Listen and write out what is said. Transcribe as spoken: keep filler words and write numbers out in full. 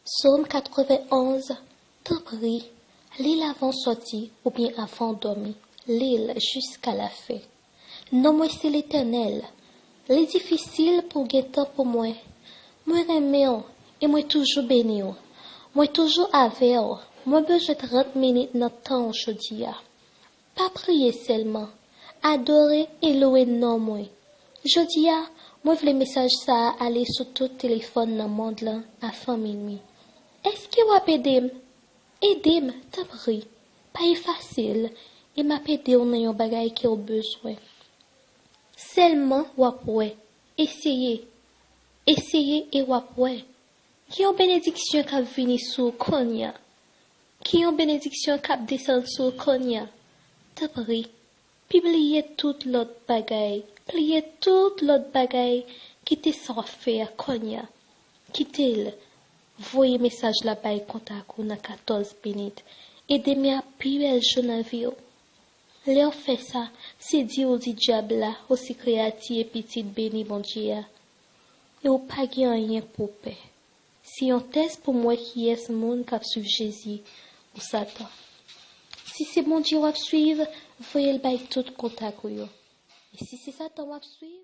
Sòm katrevenn-onz, tanpri, li l avan w sòti oubyen avan w dòmi. Li l jiska lafen. Non mwen se Letènèl. Li difisil pou w gen tan pou mwen. Mwen renmen w e mwen toujou beni w. Mwen toujou avè w. Mwen bezwen trant minit nan tan w jodi a. Pa priye sèlman. Adore e louwe non mwen. Jodi a, mwen vle mesaj sa a ale sou tout telefòn nan mond lan avan minwi. Èske w ap ede m? Ede m, tanpri. Pa efase l, e m ap ede w nan yon bagay ke w bezwen. Sèlman w ap wè. Eseye. Eseye e w ap wè. Gen yon benediksyon k ap vini sou w kounye a. Gen yon benediksyon k ap desann sou w kounye a. Tanpri, pibliye tout lòt bagay. Pibliye tout lòt bagay. Kite sa w ap fè a kounye a. Kite l. Voye mesaj la bay kontak ou nan katòz minit. E demen ap pi bèl jou nan vi w. Lè w fè sa, se di w di dyab la osi kreyati e pitit beni Bondye a. E w pa gen anyen pou w pè. Se yon tès pou m wè kiyès moun k ap swiv Jezi ou Satan. Si se Bondye w ap swiv, voye l bay tout kontak ou yo. E si se Satan w ap swiv,